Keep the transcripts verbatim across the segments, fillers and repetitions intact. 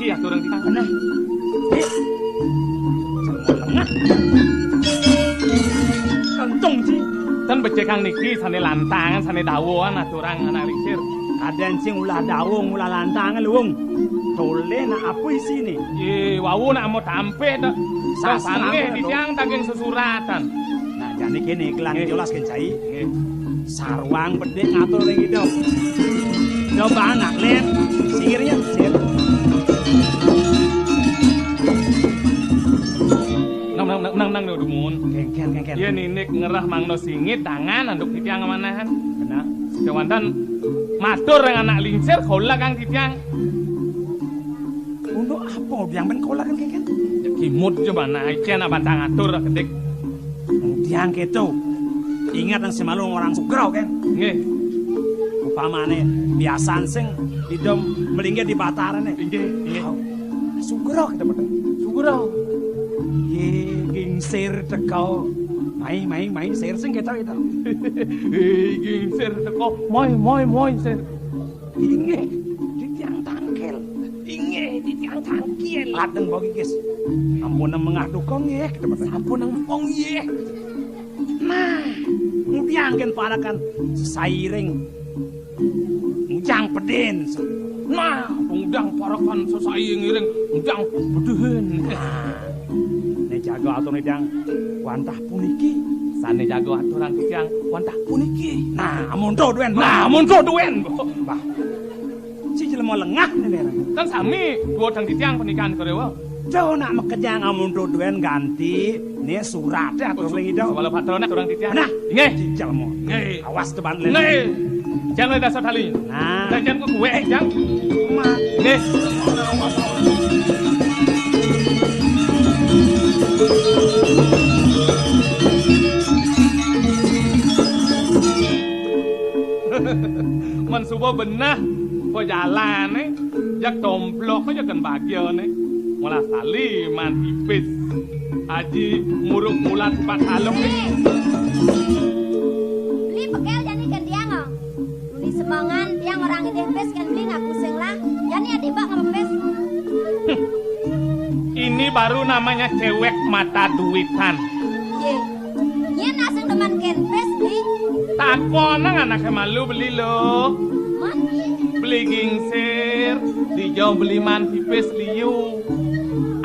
Iya, aturang titah. Nah. Lengah. Kentung, Ji. Ten becikang niki sané lantangan, sané dawuhan aturang anak lingsir. Kadén sing ulah dawuh, ulah lantangan, Luwung. Tolih nak apa isiné? Yé, wau nak mau tampé tok. Sastra sanggih, tok. Titiang daging sesuratan. Nah, jani kéné gelang. Nggih. Jolas kén cai. Nggih. Sarwang bedik ngatur ring Ida. Ida bang nak lén, singirnya sir. Nang, nang, nang, nang, nang, dumun. Kéngkén, kéngkén. Yén ninik ngerah mangda singit, tangan anduk titiang manahan. Benar. Kéwanten matur ring anak lingsir, kaula kang titiang. Unduk apa, Biang, ben kaula kan, kéngkén? Ya, kimud ja manah, icén abantang atur, kedik. Ngudiang kéto. Ingat nang semalu orang sugra, kan? Nggih. Upamané biasan sing Ida melinggih di batarané. Inggih, inggih. Sugra kita betul. Sugra. Yé, gingsir teka. Mai, mai, mai, sir sing kita, kita. Hé, gingsir teka. Mai, mai, mai, sir. Inggih, titiang tangkil. Inggih, titiang tangkil. Ladeng bagi, guys. Ampun nang mengah duka nggih, kita betul. Ampun nang mepong nggih. Nah, ngudiang kén parekan sesairing ngujang pedin. Nah, ngudang parekan sesairing ngujang pedin. Nah, né jaga atur né, Dang. Wantah puniki. Sané jaga aturang titiang wantah puniki. Nah, amonto duén. Nah, amonto duén. Bah. Si jelema lengah né, né. Kan sami dua tang titiang pernikahan karewa. Duh, nak makejang amonto duén ganti né suraté atur ring Ida. Wala patra nak aturang titiang. Nah, inggih. Si jelema. Nggih. Awas teban lén. Nggih. Jang lé dasar tali. Nah. Jang, jang kok gue, jang. Ma. Nggih. Men suba benah pajalané, jak tomplok aja kan bagiané. Molas tali man pipis. Aji muruk mulat pat alem. Eh. Beli pekel jani kén tiang, oh. Uli semangan tiang orang idih pis kén beli ngaku sing lah. Jani adi bak ngepis. Ini baru namanya cewek mata duitan. Yé. Nyén asing demen kén pis, beli. Takonang anaké malu beli lo. Man. Beli gingsir, dija beli man pipis liu.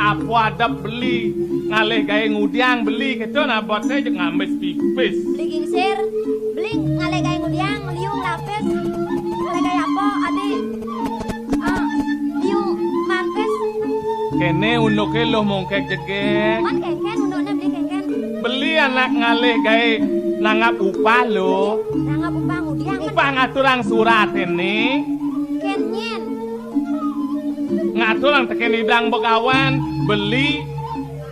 Apa adep beli, ngalih gaé ngudiang beli, kéto naboté jeg ngambis pipis. Beli gingsir, beli ngalih gaé ngudiang, liu nglapis. Ngalih gaé apa, adi? Ah, liu mampis. Kéné unduké luh mongkek jegég. Man kéngkén undukné beli kéngkén. Beli anak ngalih gaé nanggap upah lo. Nanggap upah ngudiang. Upah ngaturang surat ini. Kén nyén. Ngaturang tekén Ida Dang Begawan, beli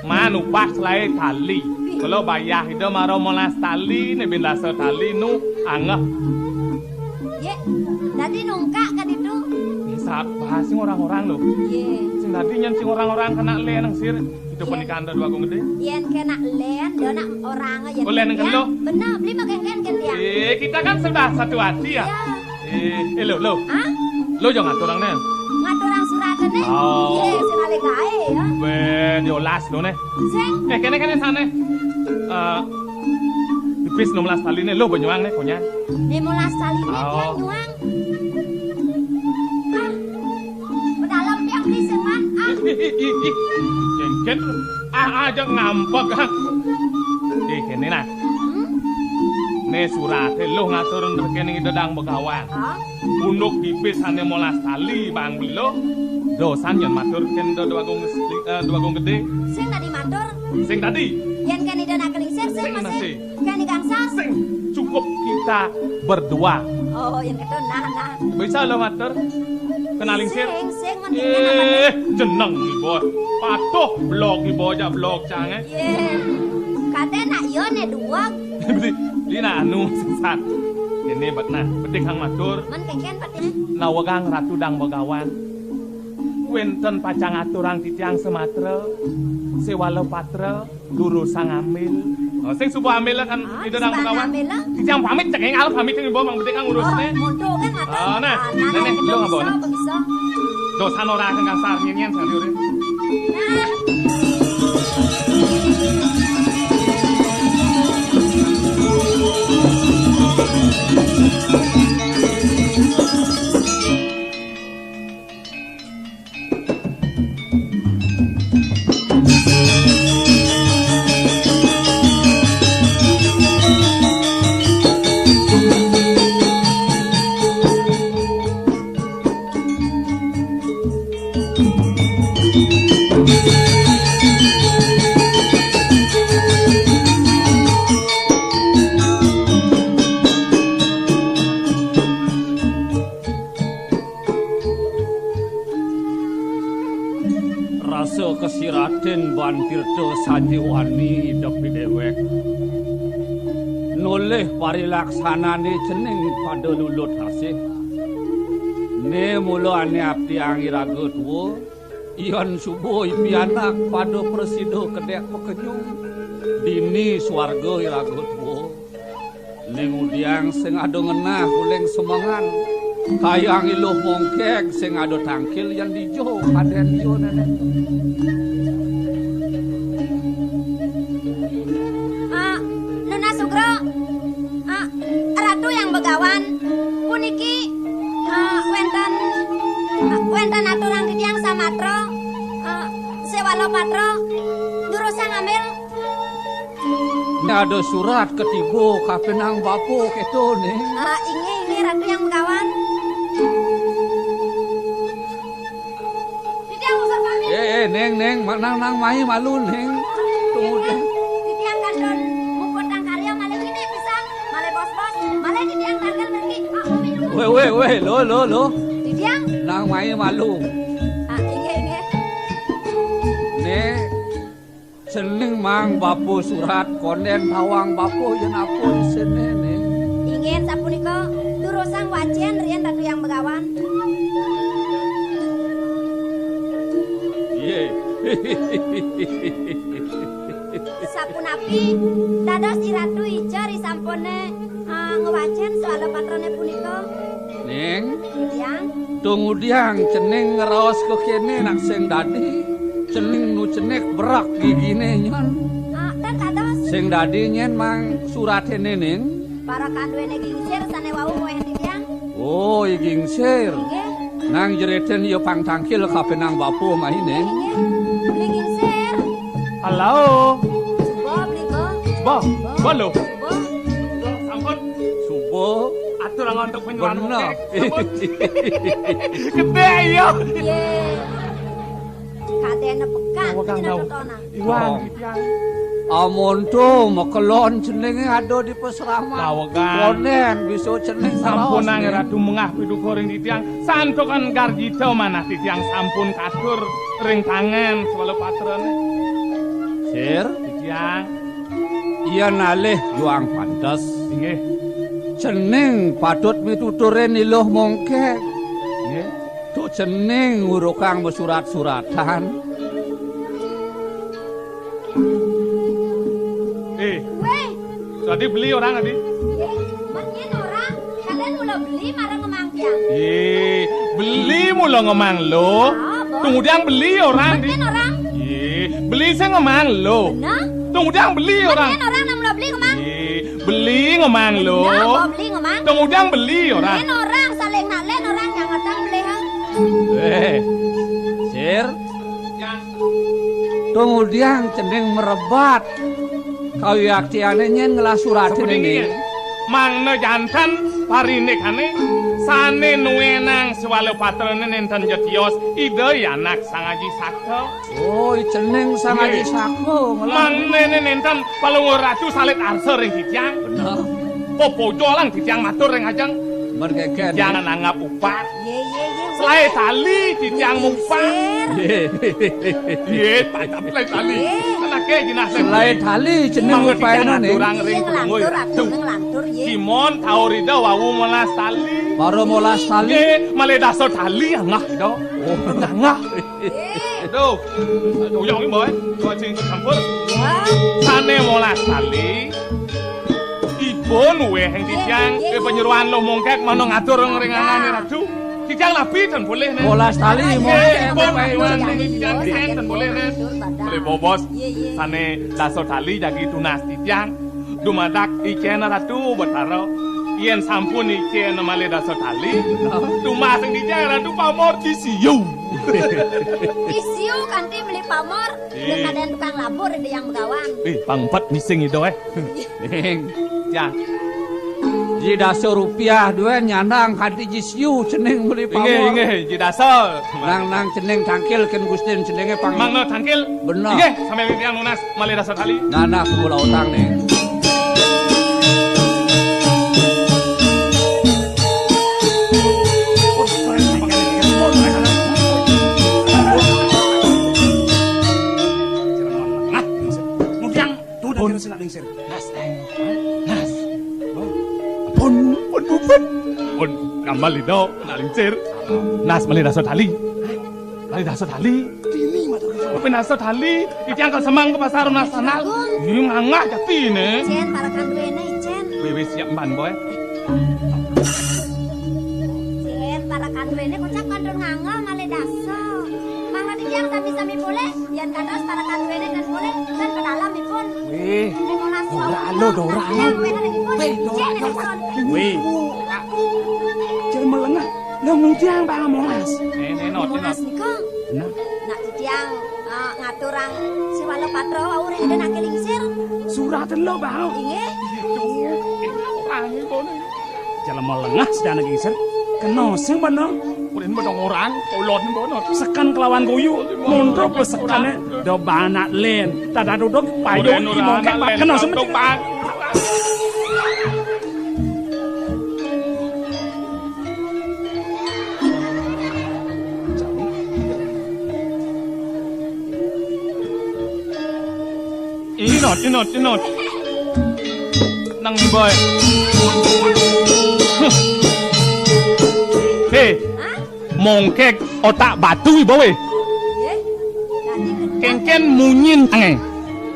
man upah selaé tali. Kelo bayah Ida mara molas tali, né bendasa tali nu anggeh. Yé, dadi nungkak ka ditu. Ih, sabar sing orang-orang lo. Yé. Sing dadi nyén sing orang-orang kena lén nang sir. Itu pernikahan da dua agung gedé. Yén kena lén, da nak orang yén. Oh, lén kena lo? Bener, beli makan kén kén tiang. Eh, kita kan sudah satu hati ya. Iya. Eh, eh, lo, lo. Hah? Lo jangan ngatur orang né. Ngatur orang surat né? Oh. Iya, sing alé gaé ya. Ben, yolas lo né. Sing. Eh, kéné, kéné sané. Eh, pipis enam belas tali né, lo banyuang né, punya. Enam belas tali né, oh. Dia nyuang. Ah, pedalem tiang beli sing man. Ah. Ih, ih, ih, ih. Kéngkén. Ah, aja ngampek, ah. Eh, kéné nah. Hmm? Né suraté lo ngatur tekén Ida Dang Begawan. Ah? Unduk pipis ané molas tali bang belo. Dosan yén matur kén da dua agung, eh, dua agung gedé. Sing dadi matur. Sing dadi. Yén kén Ida nak lingsir, sing masih. Sing masih. Kén gangsal. Sing cukup kita berdua. Oh, yén kéto nah, nah. Bisa lo matur. Kena lingsir. Sing, sing, men eh, jeneng ibu. Patuh blok ibu aja blok cangé. Yé. Katé nak iya né dua. Beli, beli nah anu sesat. Ini bet nah, bedik kang matur. Men kéngkén bet ya. Nawegang Ratu Dang Begawan. Wénten pacang aturang titiang sematra, séwala patra, durusang ambil. Oh, sing suba ambil kan. Ah, Ida Dang Begawan. Ambil lah. Titiang pamit cék ing alem pamit ing ibu mang bedik kang urusné. Oh, monto kan matur. Ah, nah. Ah, nah, néné, nah, lo ngapa bisa, nah? Bisa. Dosan ora kang kasar nyenyen sing urip. Rasa kasiratin ban tirta sanjiwani idep déwék. Nolih parilaksanané cening pada lulut asih. Né mula ané abdi angiraga tua, yén suba i pianak pada prasida kedék pakenyung, dini swarga iraga tua. Ning udiang sing ada ngenah uling semengan, kayang iluh mongkeg sing ada tangkil yan dija kadén ia nenek. Ah, Nunas Sugra, ah, Ratu Hyang Begawan, puniki, ah, wénten, ah, wénten aturang titiang samatra, ah, séwala patra, durusang ambil. Né ada surat ketiba kapining bapa kéto, Ning. Ah, inggih, inggih, Ratu Hyang Begawan. Titiang usah pamit. Eh, eh, Ning, Ning, ma-, nang, nang mai malu, Ning. Tunggu, Ning. Titiang kantun muputang karya malih kidik pisan, malih bos-bos, malih titiang tangkil mriki. Ah, pamit, pamit. Wéh, wéh, wéh, lo, lo, lo. Titiang. Nang mai malu. Ah, inggih, inggih. Né, cening mang bapa surat kondén tawang bapa yén apa isiné, Ning. Inggih sapunika, durusang wacén riin Ratu Hyang Begawan. Yé. Sapunapi dados I Ratu ica risampuné, ah, ngwacén swala patrané punika? Ning, titiang, tumudiang cening ngraos kakéné nak sing dadi, cening nu cenik berak giginé nyén. Ah, tan kados. Sing dadi nyén mang suraté, Ning? Para kanduéné gingsir sané wau muéh titiang. Oh, I Gingsir. Inggih. Nang jeritin ya pang tangkil kapining bapa mai, Ning. Inggih. Beli Gingsir. Halo. Suba, Beli, Go. Suba. Suba, lo. Suba. Sampun. Suba. Atur angon untuk penyuluhan. Bener. Oké. Sampun. Gedé, iya. Yé. Kadéna pekan, Iwang, kadéna Iwang. Totonan. Iwang, Iwang. Titiang. Amonto makelon jenengé ada di pasraman. Lawegan. Kondén bisa cening sampunang raos, Ratu mengah piduka ring titiang. Santukan garjita manah titiang sampun katur ring tangan swala patrané. Sir, titiang. Yén alih juang pantes. Inggih. Cening patut mituturin iluh mongkeg. Inggih. Tuh cening ngurukang masurat-suratan. Eh. Wéh. Tadi beli orang tadi. Yé, men nyén orang, kadén mula beli marang ngemang tiang. Yé, beli mula ngemang lo. Ah, Bos. Tumudiang beli orang. Men nyén orang. Yé, beli sing ngemang lo. Bener. Tumudiang beli orang. Men nyén orang nang mula beli ngemang. Yé, beli ngemang lo. Bener, Bos, beli ngemang. Tumudiang beli orang. Men orang saling nak lén orang yang ngetang beli, ha. Eh, Sir. Tumudiang cening mrebat. Kawiaktiané nyén ngelah suraté. Sapuniki, Ning. Mangda janten parinikané sané nuénang swala patrané nénten ja tios Ida Hyang Anak Sang Aji Saka. Oh, i cening Sang Aji Saka ngelah. Mangdané nénten Palungguh Ratu salit arsa ring titiang. Bener. Pepojolan titiang matur ring ajeng. Men kénkén. Titiang nanggap upah. Yé, yé, yé. Selaé tali titiang mupah. Yé. Yé, pacap selaé tali. Yé. Anaké jinah selaé. Selaé tali jeneng upahé, Ning. Durang ring. Yé, nglantur, Ratu, nglantur, yé. Simon taur Ida wau molas tali. Baru molas tali. Yé, malih dasa tali angah Ida. Oh. Angah. Yé. Aduh. Aduh, ya, Mbok, eh. Kok sing campur. Wah. Sané molas tali. Iba nuwéh ing titiang, nggih, nggih, eh, panyeroan lo mongkek mano ngatur ring angané Ratu. Ki Tiang napi ten polih, né? Bolas tali, nggih, mongkek, ipun, Bapak Iwan, Iwan, niki tiang ten polih, né? Betul, Bapak. Malih bobos. Iya, iya. Sané dasa tali jagi tunas titiang. Dumadak icén Ratu Betara. Yén sampun icén malih dasa tali, tumbas ring titiang Ratu pamor disiu. Disiu kanti malih pamor, iya, kadén tukang labur Ida Hyang Begawan. Ih, pang pét mising Ida, eh. Ning, tiang. Ji dasa rupiah duén nyandang kanti ji siu cening beli pamor. Inggih, inggih, ji dasa. Nang, nang cening tangkil kén gustin ceningé pang. Mangda tangkil. Bener. Inggih, sami tiang nunas malih dasa tali. Nah, nah, kula utang nih. Nah, ngudiang. Tuh, dah kira sing nak lingsir. Nas, eh. Nas. Pun, pun, pun, pun. Pun, kambal Ida, nak lingsir. Nas, malih dasa tali. Malih dasa tali. Dini mata kerja. Tapi dasa tali, titiang ka semeng ka pasar nunas sandal. Ih, ngangah jati né. Icén, parekan duéné, icén. Wéh, wéh, siap, Mbak Boy. Icén, parekan duéné, kocap kantun ngangah, malih dasa. Mangda titiang sami-sami polih. Yén kantos parekan duéné ten polih, ten padalem ipun. Wéh, limolas Dora, lo, Dora, lo. Wéh, Dora, lo. Wéh. Jar melengah, lo ngudiang bang molas. Né, né, not, molas not. Nika. Nah. Nak titiang, ah, ngaturang siwala patra wau ring Ida nak lingsir. Suratan lo, bang. Inggih. Itu, orang ini, boné. Jelema lengah sedana gingsir. Kena sing bener. Ulin bedong orang, ulon bener. Sekan kelawan guyu, munduk besekané, do banak lén. Tada duduk, payu, ulin orang, imongkek, lén, kena sing bener. Inot, inot, inot. Nang boy. Hé, hah? Mongkek otak batu iba wé. Yé? Dadi gedé. Kénkén munyin angé.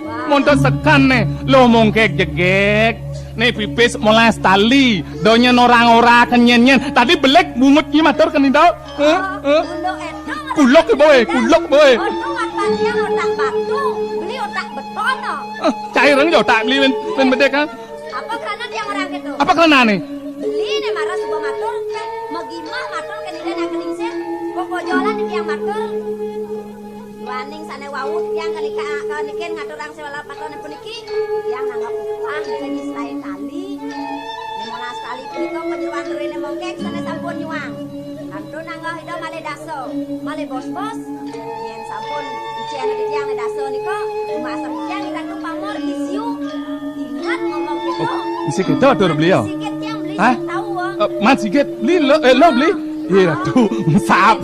Wah. Monto sekan né, lo mongkek jegég. Né pipis molas tali, donya norang ora kenyén-nyén. Tadi belik bungut nyi matur kén Ida. Hah? Oh, hah? Kuluk éto. Kuluk, boy, kuluk, boy. Untung wan panjang otak batu, beli otak beton, oh. Eh, cair aja otak beli, men, men bedek, ha? Apa karena tiang orang gitu? Apa karena nih? Beli né marah suba matur, eh, magimah matur kén Ida nak lingsir. Kok kojolan tiang matur. Duaning sané wau tiang kenika, kenikén ngaturang siwala patra puniki, tiang nanggap upah, jadi selaé tali. Limolas tali punika panyeroan riné mongkek sané sampun nyuang. Kantun nanggap Ida malih dasa, malih bos-bos. Yén sampun icén tiang dasa nika, cuma asal tiang Ida tu pamor isiu. Ingat ngomong gitu. Oh, isi kita atur beli ya? Sikit tiang beli. Hah? Tahu, ah. Eh, man sikit beli lo, eh, lo beli. Iya, tuh, sap.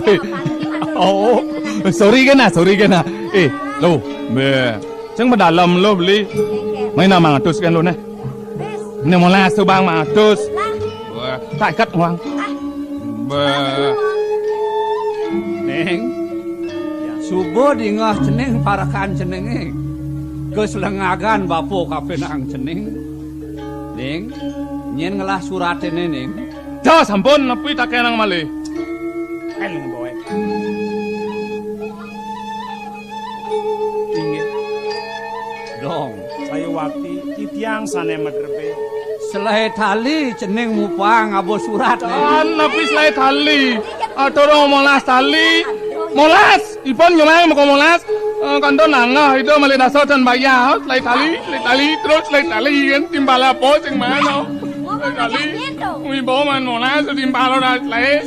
Oh, sorry kena, sorry kena. Eh, lo, be. Sing bedalem lo beli. Main nama ngatus kan lo nah. Ini molas tuh bang, mangatus. Wah, tak ikat uang. Bah. Ning, suba dingeh cening parekan ceningé. Kaslengagan bapa kapinang cening. Ning, nyén ngelah suraté né, Ning. Dah sampun, nepi takenang malih. Kan boy. Inggih. Dong. Saya wakti titiang sané madrebé. Selaé tali cening mupang aba surat né. Tan napi selaé tali. Atur molas tali. Molas, ipun nyumang maka molas. Eh, kantun nangah Ida malih dasa tan bayah. Selaé tali, selaé tali, terus selaé tali kan timpal apa sing mana? Selaé tali. Wibawa man molas timpal ora selaé.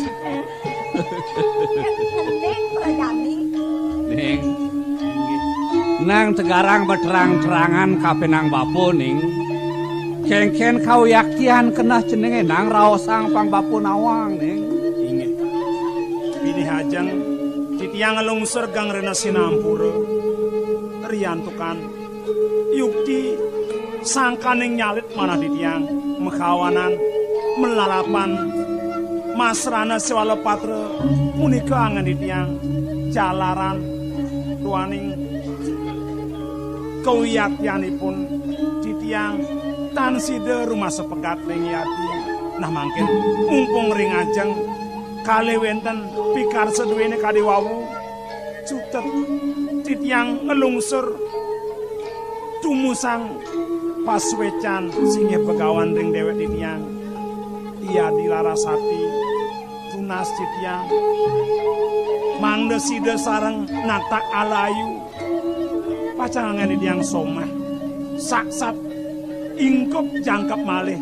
Ngening prajani. Ning. Nang tegarang beterang-terangan kapinang bapa, Ning. Kénkén kawiaktian keneh ceningé nang raosang pang bapa nawang, Ning. Inggih. Pinih ajeng titiang nglungsur geng rena sinampura. Riantukan yukti sangkaning nyalit manah titiang makawanan malarapan masrana siwala patra punika anggen titiang jalaran duaning kawiaktianipun titiang tan sida rumasa pegat ring yati. Nah mangkin mumpung ring ajeng Kalih wenten pikarsa duene kadi wau, cutet titiang nglungsur tumusang pasuecan singgih begawan ring dewek titiang. Yadi Larasati, tunas titiang. Mangda sida sareng natak alayu. Pacang anggen titiang somah. Saksat ingkup jangkep malih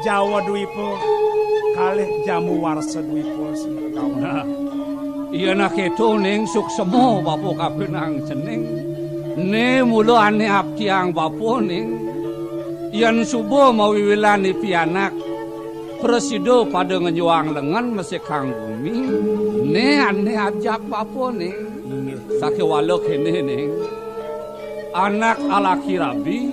Jawa Dwipa kalih Jambu Warsa Dwipa sing kauna. Nah, yen aketo ning suksema bapa kapinang cening. Ne mula ane aptiang bapa ning. Yen suba mawiwilan pianak prasida pada ngenjuang lengen mesekang gumi. Ne ane ajap bapa ning. Inggih. Sakéwala kéné ning. Anak alaki rabi,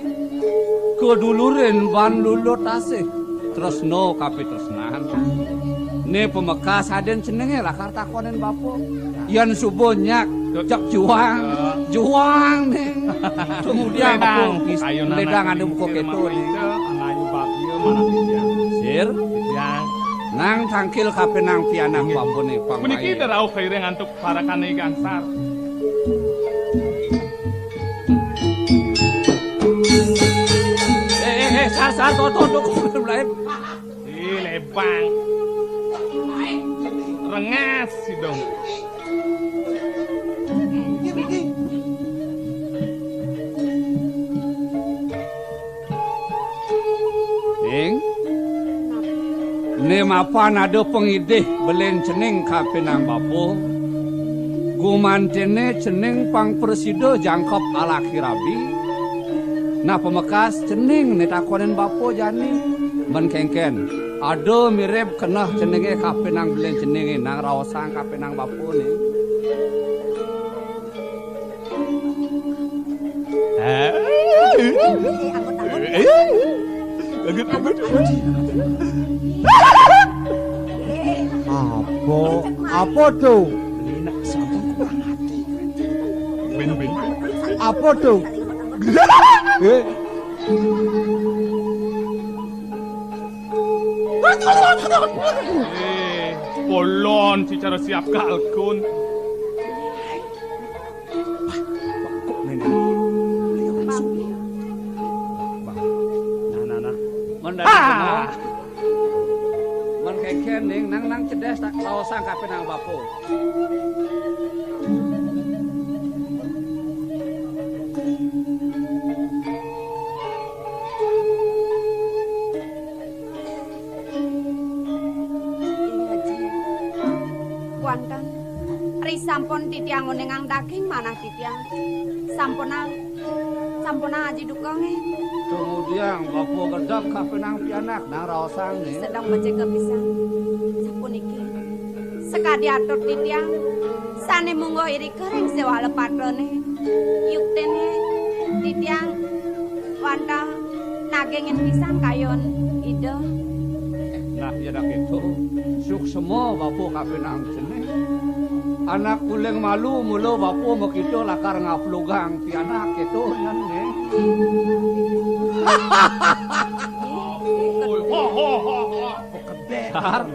kadulurin ban lulut asih, tresna kapitresnan. Né pamekas adin ceningé lakar takonin bapa. Yén suba nyak, cék juang, juang ning. Kemudian ledang, ledang ane buka kéto ning. Sir, nang tangkil kapinang pianak bapa ning pang. Puniki ida rauh kairing antuk parakané gangsar. Eh, eh, eh, sar, sar, to, to, to, to, lain. Ih, lebang. Rengas sidong. Ning, né mapan ada pangidih belin cening kapinang bapa. Gumantiné cening pang prasida jangkep alaki rabi. Nah, pamekas cening né takonin bapa jani. Men kénkén, ada mirib keneh ceningé kapinang belin ceningé nang raosang kapinang bapa né. Apa? Apa to? Apa to? Eh? Eh, polon secara siap kalkun. Wah, wah, kok ngene? Beliau langsung. Wah, nah, nah, nah. Men dari Ah! Semua, men kénkén ning nang, nang cedes tak laosang kapinang bapa. Inggih, Ji. Wonten. Ri sampun titiang nguningang daging manah titiang. Sampunang. Sampunang Aji duka nggih. Kemudian bapa gedeg kapinang pianak nang raosang nih. Sedeng becik pisan. Sapuniki. Sakadi atur titiang. Sané mungguh irika ring séwala patrané. Yuktiné titiang wantah nagingin pisan kayun Ida. Nah, yén kéto, suksma bapa kapinang cening. Anak uling malu mula bapa makita lakar ngaplugang pianak kéto nyen né. Sar,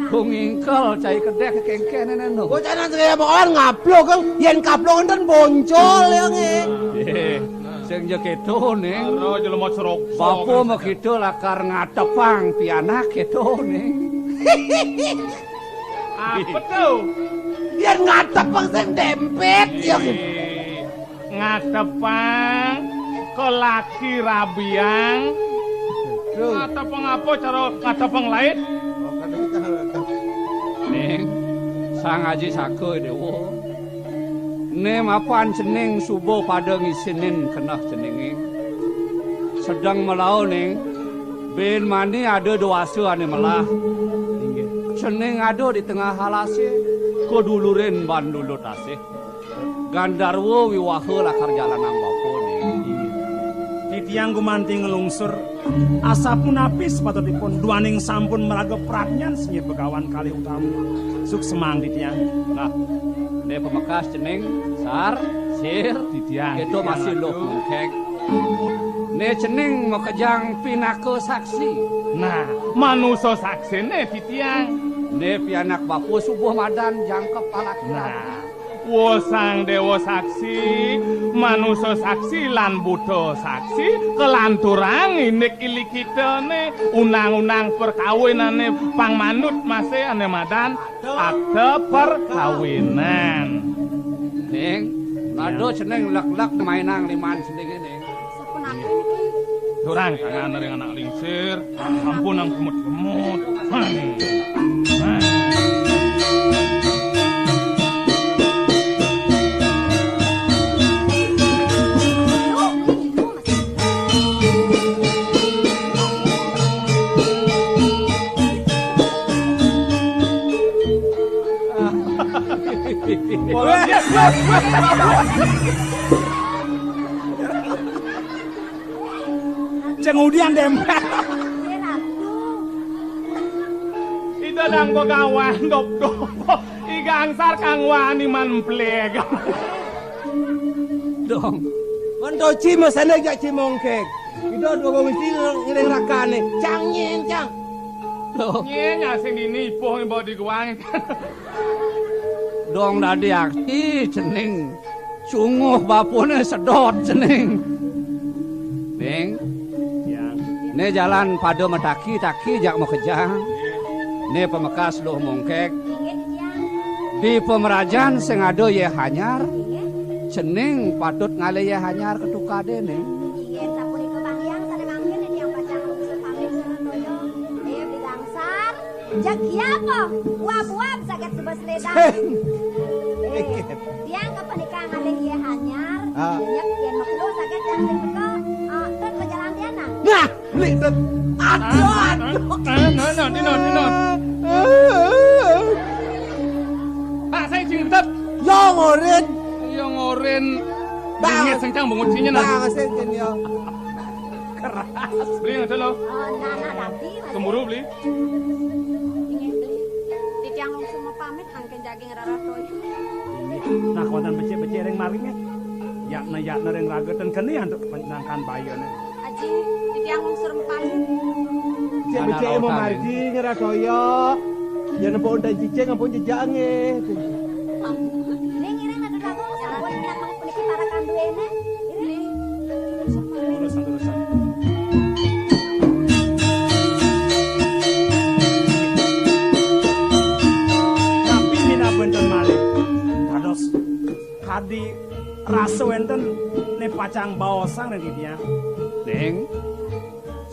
ku ngingkel cai kedék kéngkén né no. Bocah nang segaya moon ngapluk, Kang. Yén kapluk enten boncol ya nggih. Eh, sing ja kéto ning. Karo jelema serok. Bapa makita lakar ngatepang pianak kéto ning. Apa to? Yén ngatepang sing dempet ya nggih. Eh, ngatepang, kalaki rabiang. Duh. Ngatepang apa cara ngatepang lait? Ning, Sang Aji Saka Déwa. Né mapan cening suba pada ngisinin keneh ceningé. Sedeng melao ning, bin mani ada dewasa ané melah. Inggih. Cening ada di tengah alasé, kadulurin ban lulut asih. Gandarwa wiwaha lakar jalanang bapa né. Titiang gumanti nglungsur, asapunapi sepatutipun duaning sampun maraga pradnyan singgih begawan kalih utami. Suksemang titiang. Nah, né pamekas cening, Sar, Sir, titiang, kéto titiang masih luh mengkek. Né cening makejang pinaka saksi. Nah, manusa saksiné titiang. Né pianak bapa subuh madan jangkep palaki. Nah, wosang déwa saksi, manusa saksi lan buta saksi, kelanturang indik ilikitané undang-undang perkawinané pang manut masih ané madan akta perkawinan. Ning, rada cening lek-lek mainang liman sendingé, Ning. Sapunapi niki? Durang tangan ring anak lingsir, ampun nang kemut-kemut. Cengudian dempet. Ida dang begawan dop-dop. Iga angsar kang wani man pleg. Dong. Mentoci mesene jak cimongkek. Ida dua wong isi ngiring rakane. Cang nyen, cang. Loh. Nyen asing dini ipuh bawa diguang. Dong dadi akti cening. Sunguh bapune sedot cening. Ning. Ya. Ne jalan pada mataki-taki jak makejang. Ne pamekas luh mongkek. Di pamrajan sing ada yeh anyar. Cening patut ngalih yeh anyar ketukade, Ning. Inggih, sapunika Banghyang sane mangkin titiang pacang lungsur pamit sareng toya. Nggih, Bli Gangsar. Jeg apa? Uap-uap saget suba sledang. Eh, tiang kepenika ngalih yeh anyar. Ah. Nyep yen mekelo saget tiang sing meka. Ah, terus bejalan tiang, nah. Nah, beli terus. Aduh, aduh. Ah, nah, nah, dino, dino. Pak, saya izin tetep. Yo ngorin. Yo ngorin. Bang. Bingit sengcang bungut sinya, nah. Bang, sing sing yo. Keras. Beli nggak lo? Oh, nana dadi. Kemburu beli. Inggih, Bli. Titiang langsung mau pamit angken daging rara toya. Nah, kontan becik-becik ring maringe. Yakna-yakna ring raga ten kene antuk nangkan bayane. Aji, titiang langsung pamit. Cek becik mau margi ngeratoya. Yen empuk undan cicing, ampun jejange. Ning, iring nek dago sampun nang puniki para kanduene. Iring. Terus, terus. Tapi minab wenten malih. Dados kadi rasa wenten ne pacang baosang ring titiang. Ning,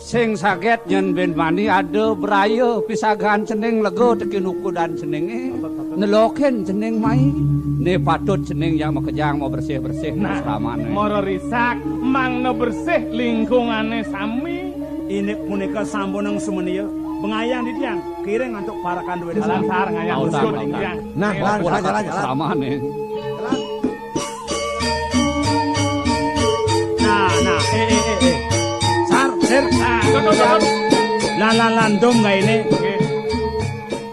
sing saget nyen ben mani ada braya pisagan cening lega teki nukudan ceninge. Nelokin cening mai. Ne patut cening yang makejang mau bersih-bersih. Nah, sramane. Mara risak, mangda bersih lingkungane sami. Indik punika sampunang sumenia. Bengayang titiang, kiring antuk parakan duwe desa. Jalan sar ngayang. Nah, jalan, jalan, jalan. Sramane. Nah, nah, eh, eh, eh, eh. Sar, sir. Nah, tuh, tuh, tuh, tuh. Lan, lan, lan, dom nggak ini? Oke.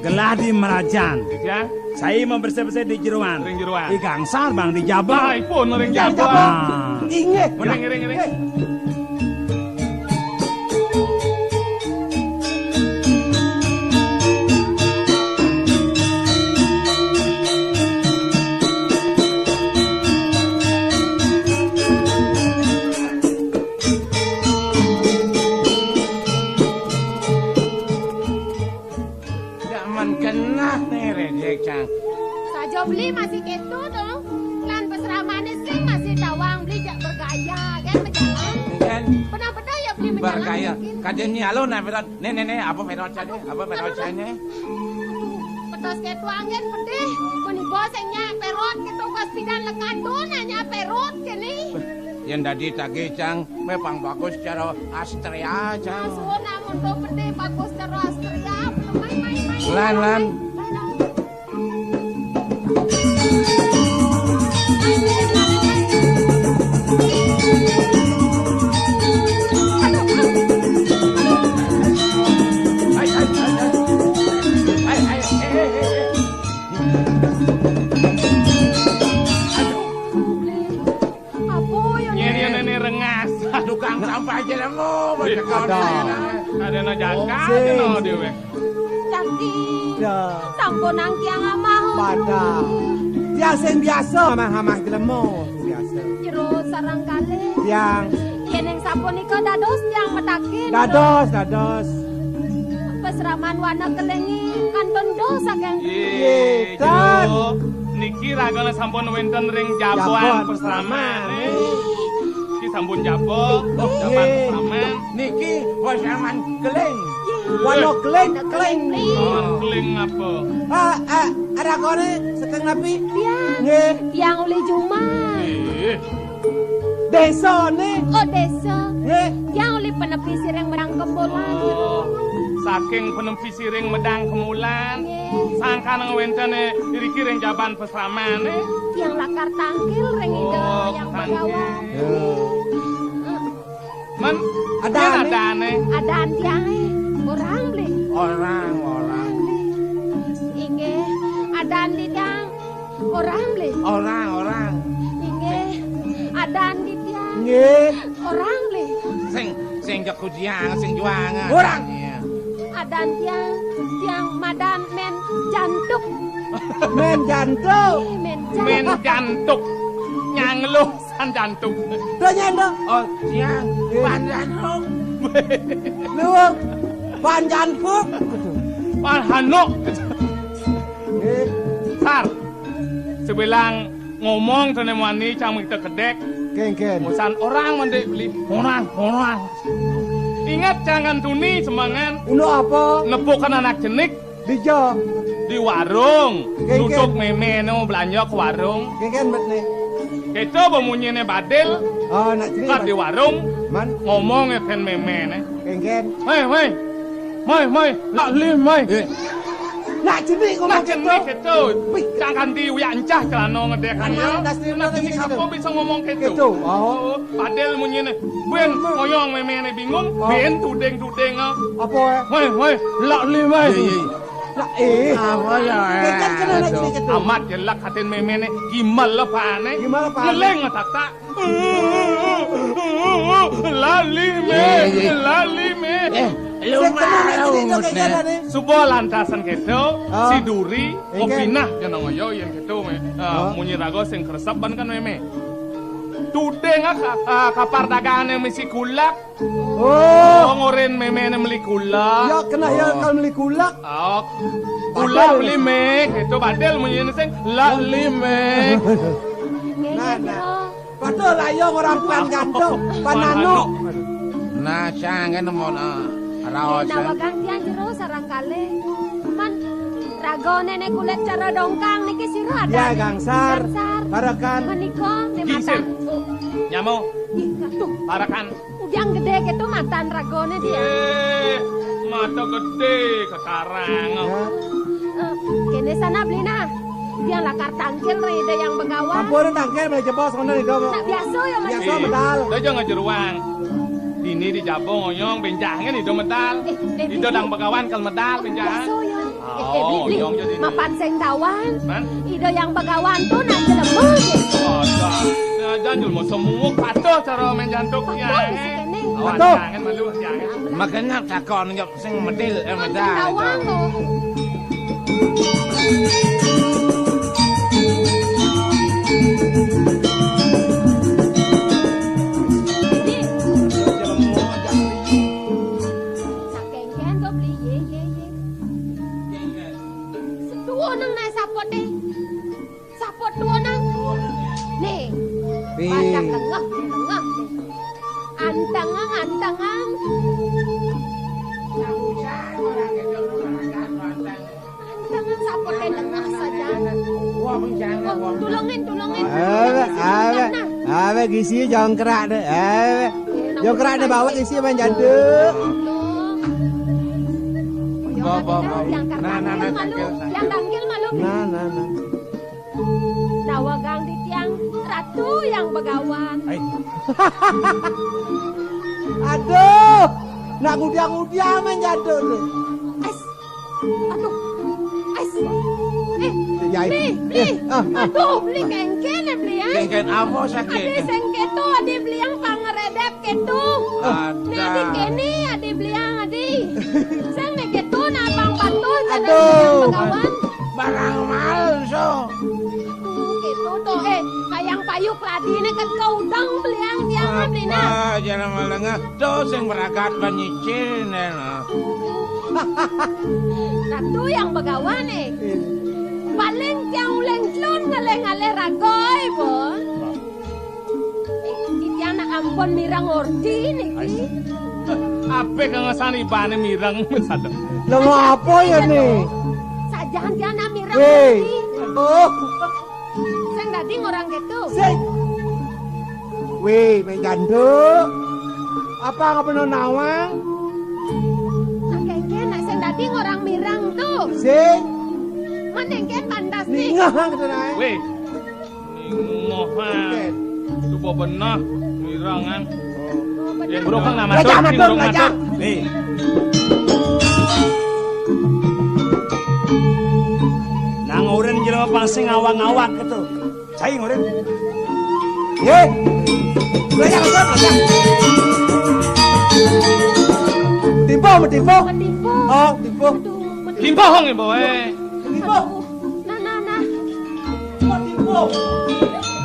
Gelah di merajan. Ya. Saya mau bersih-bersih di jeruan. Ring jeruan. Di gangsar, Bang, di jabal. Nah, ipun ring jabal. Nah. Inggih. Ring, ring, ring. Jaman genah nih, Redek, Cang. Saja beli masih keto to. Lan pesramane sing masih tawang beli jak bergaya, kan, bejalan. Kan? Pernah-pernah ya beli menjalan bergaya. Mungkin. Kajen nyalo nah, Perot. Nih, nih, nih, apa Perot jane? Apa Perot jane? Aduh, petos keto angin pedih. Meniba sing nyak Perot keto pas pidan lekan to nanya Perot kene. Yen dadi tagih, Cang, me pang bagus cara Astria, Cang. Suwun amun to pedih bagus cara Astria, belum main-main. Lan, lan. Apa ya? Nyeri nene rengas. Tukang sampah aja lah, mau. Ada. Ada na jaka, ada na dewe. Dah Sampun angkiang amah. Padah. Tiang sing biasa amah-amah jelema, sing biasa. Jero sareng kalih. Tiang. Yening sapunika dados tiang mataken. Dados, dados. Pasraman Wana Kelinge kantun doh saking. Nggih, Tan. Niki ragane sampun wenten ring jaban. Jaban pasraman. Pasraman. Niki sampun jaba, jaban pasraman. Niki pasraman Keling. Wana Keling, Keling. Keling apa? Ah, ah, ragane saking napi? Tiang. Nggih. Tiang uli jumah. Nggih. Desane? Oh, desa. Nggih. Tiang uli Penepi Siring Medang Kemulan. Oh, saking Penepi Siring Medang Kemulan. Nggih. Sangkan wentene iriki ring jaban pasramane. Tiang lakar tangkil ring Ida Hyang Begawan. Oh, tangkil. Ya. Heeh. Men, adane. Adane. Adan tiange. Orang beli. Orang, orang. Inggih. Adan di tiang. Orang beli. Orang, orang. Inggih. Adan di tiang. Nggih. Orang beli. Sing, sing jaku jiang, sing juangan. Orang. Iya. Adan tiang, tiang madan men jantuk. Men jantuk. Ih, men jantuk. Men jantuk. Nyangluh san jantuk. Tuh, nyanduk. Oh, siang. Iya. Pan jantuk. Luwung. Pan jantuk. Pan hanuk. Eh. Sar. Sebilang ngomong tene muani cang mita kedek. Kengken. Usan orang mendek beli. Orang, orang. Ingat jangan tuni semangan. Unduk apa? Nepukan anak jenik. Dija. Di warung. Kengken. Duduk meme no belanja ke warung. Kengken bet ne. Kita bemunyi ne badil. Oh, nak jenik. Kat di warung. Man. Ngomong ya kan meme ne. Kengken. Mai, mai. Mai, mai. Lak lim, mai. Eh. Nak jenik ngomong nak jenik gitu. Gitu. Wih. Cang ganti uyak encah celana ngedek aja. Anak jenik sapa bisa ngomong gitu? Gitu. Oh. Padahal munyine, "Ben, ngoyong memene bingung, oh. Ben tuding-tuding, ah." Apa, eh? Woi, woi, lak lim, woi. Iya, iya, iya. Lak, eh. Apa ya, eh? Kan kena nak jenik gitu. Amat jelek hatin memene, gimal lepane. Gimal lepane. Ngeleng tak tak. Lali me, iya, iya. Lali me. Eh, lu mau nih. Suba lantasan keto, ah. Si Duri, engke. Opinah kena ngoyo yen keto me. Ah, oh. Munyi raga sing kresep ban kan meme. Tuding ah, ka-, ah, kapar dagane misi kulak. Oh. Oh, ngoren memene meli kulak. Ya, kena ya. Oh. Kalau meli kulak. Oh. Kulak beli me, keto badel munyi sing lali me. Nah, nah. Patuh layong orang pan gantung, pan anu. Nah, cang kan mau, ah, raos, kan. Nawagang tiang jero sareng kalih. Man, raga nene kulit cara dongkang niki sira. Ya, adan. Gangsar. Gangsar. Parakan. Menika ne. Gingsir. Matan. Nyamo. Ih, aduh. Parakan. Ujang gede gitu matan ragane dia. Eh, mata gede kekarang. Ya. Eh, kene sana beli nah. Dia lakar tangkil ring Ida Hyang Begawan. Ampun tangkil, beli jebos ngono Ida. Nak biasa ya, Mas. Biasa medal. Ida aja ngejeruang. Dini di jaba ngoyong benjangan Ida medal. Eh, eh, Ida Hyang Begawan kal medal benjangan. Biasa ya. Eh, eh, oh, beli, beli. Ngoyong jadi. Mapan sing tawan. Man? Ida Hyang Begawan tuh nak jelema. Oh, dah. Nah, jangan jelema semua patuh cara main jantung. Patuh ya, di sini. Awas, patuh. Jangan malu, jangan. Makanya takon sing medil, eh, medal. Tawang to. Sakengken to beli, ye, ye, ye. Setuju nang nae sapote. Saput tuwunan. Nih. Pi. Padak lengah, lengah. Antengan, antengan. Antengan sapute lengah saja. Oh, tulungin, tulungin. Awe, awe. Awe gisi jongkrak deh. Awe. Jongkrak deh bawa gisi main jaduk. Bawa, bawa, bawa. Yang tangkil malu, yang tangkil malu. Nah, nah, nah. Dawegang di tiang Ratu Hyang Begawan. Hai. Aduh, nak ngudiang-ngudiang main jaduk tu. Ais. Aduh. Ais. Eh, ya, beli, beli. Eh, ah, ah. Aduh, beli kengken ya, beli ya. Kengken apa sakit? Adi sengketo, adi beli yang pangeredep keto. Ada. Nih, adi kene, adi beli yang adi. Sing nih keto, nah, pang patuh, Tuh. Begawan. Barang malsu. Tuh, gitu tuh. Eh, kayang payu kladiné ket kaudang beliang tiang beli nah. Apa jana malengah? Tuh sing beragat banyicin, eh, nah. Ratu yang begawan, eh. Paling tiang uling tlun ngalih-ngalih raga, eh, Bon. Eh, titiang nak ampun mireng orti niki. Apik ngesan ibané mireng sadeng. Lah, ngapa ya, nih? Sajan tiang nak mireng Wéh. Orti. Oh. Sing dadi ngorang gitu. Sing. Wéh, mén janduk. Apa ngapa no nawang? Nak kéngkén, nak sing dadi ngorang mireng tuh. Sing. Mén kéngkén pantas nih. Ningah gitu, nah. Wéh. Ningah, ah. Oké. Coba benah, mirangan. Oh. Yén buruk kan nggak matur, Raja, matur, burung matur. Nih. Nang urin jelema pang sing ngawak-ngawak gitu. Cai urin. Yé. Raja, matur, Raja. Timpo, timpo. Timpo. Oh, timpo. Aduh, timpo, Timpo, Timpo, eh. Timpo. Nah, nah, nah. Kok timbo?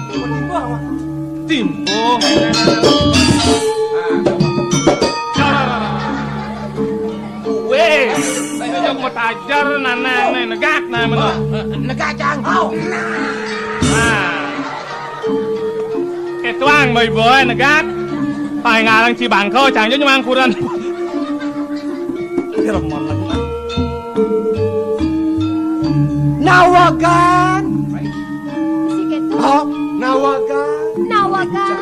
Kok timbo, Mak? Timbo. Wéh, saya jok mau tajar, nah, nah, nah, negak, nah, meno. Oh, negak, Cang. Nah. Ketuang, boy, boy, negak. Paling ngarang Cibangko, Cang, jok nyemangkuran. Nawagan. Sik kéto. Oh, nawagan. Nawagan.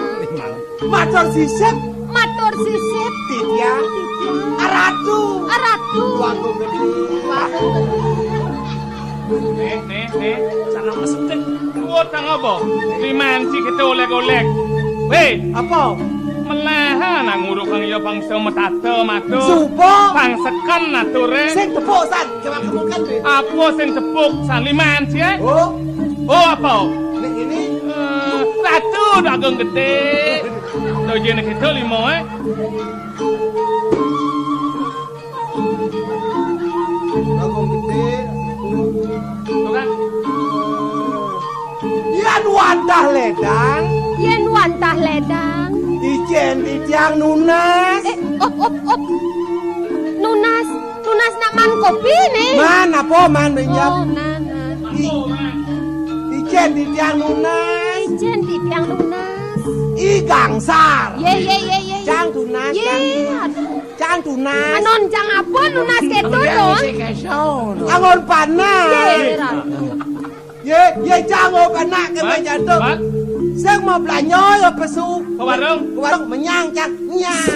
Matur sisip. Matur sisip. Titiang. Titiang. Aratu. Aratu. Wagung gedé. Wagung gedé. Nih, nih, nih. Sangat mesetik. Kuat kang apa? Limanci kita oleg-oleg. Wéh. Apa? Melahan nak ngurukang ya bangsa metata matur. Suba. Bang seken aturé. Sing tepuk, San. Coba kemukan, Dé. Apa sing tepuk, San? Limanci, eh? Oh. Oh, apa? Nek ini. Eh, Ratu Dagung Gedé. Dojéné kita lima, eh? Dagung Gedé. Tuh kan? Yén wantah lédang. Yén wantah lédang. Ijén titiang nunas. Eh, op, op, op. Nunas, nunas nak man kopi nih. Man, apa man, Benjam? Oh, nah, nah. I-, ijén titiang nunas. Ijén titiang nunas. I Gangsar. Yé, yé, yé, yé. Cang tunas, yé, Cang. Aduh. Cang tunas. Anon cang apa nunas kéto, Don? Angon panak. Yé, Ran. Yé, yé, cang apa nak ké Mat, jantung. Mat. Sing mau belanja ya pesu. Ke warung. Ke warung menyang, Cang. Nyang.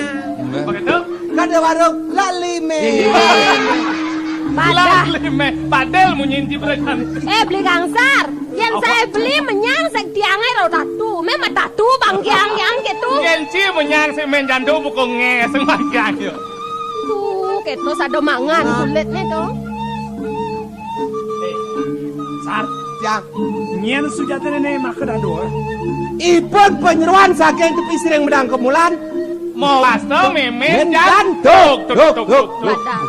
Apa kéto? Kan di warung Lak Lime. Iya. Lak Lime. Padahal munyin cipresan. Eh, beli Gangsar. Yén saya beli menyang sing tiangé ro tatu. Mé metatu bang tiang-tiang gitu. Yén ci menyang sing men jantung buku ngé sing bang tiang yo. Tuh, kéto sada mangan kulitné to. Eh, Sar. Tiang. Nyén sujatiné né maka dadua. Ipun panyeroan saking tepi siring medang kemulan. Mawasta mémé jantung. Tuk, tuk, tuk, tuk. Wadah.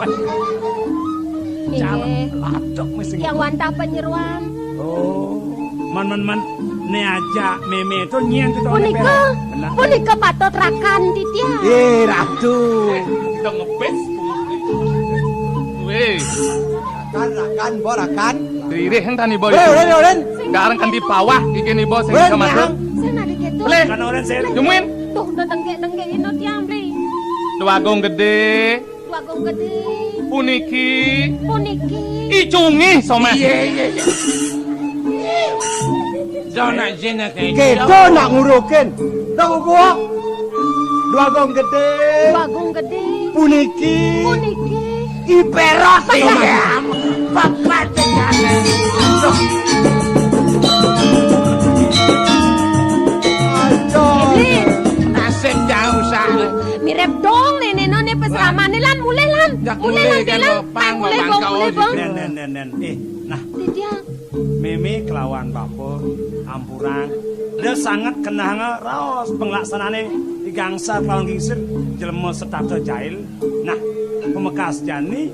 Inggih. Calem laduk mesti. Tiang wantah panyeroan. Oh, man, man, man. Né aja mémé to nyén to. Punika, punika patut rakan titiang. Eh, Ratu. Kita ngepes. Wéh. Rakan, rakan, bo rakan. Ririh entani bo. Wéh, ulen, ulen. Gareng kanti pawah iki ni bo sing bisa matur. Sing nadi kéto. Lé. Kan ulen sing. Jemuin. Tuh, udah dengkek-dengkek ino tiang beli. Dwagung Gedé. Dwagung Gedé. Puniki. Puniki. Icungi somah. Iya, iya, iya. Zona zina kayak kéto nak ngurukin. Tahu gua? Dwagung Gedé. Dwagung Gedé. Puniki. Puniki. Iperot. Iya. Papat dengan. Aduh. Nasib jauh sah. Mirip dong nenek none pesramané lan mulai lan. Mulai lan, mulai kan, Dilan. Pang, mulai, Bang, mulai, Bang. Nen, nen, nen, nen. Eh, nah. Titiang. Mémé kelawan bapa, ampurang. Da sanget kenahanga raos panglaksanané I Gangsar kelawan Gingsir, jelema setata jail. Nah, pamekas jani,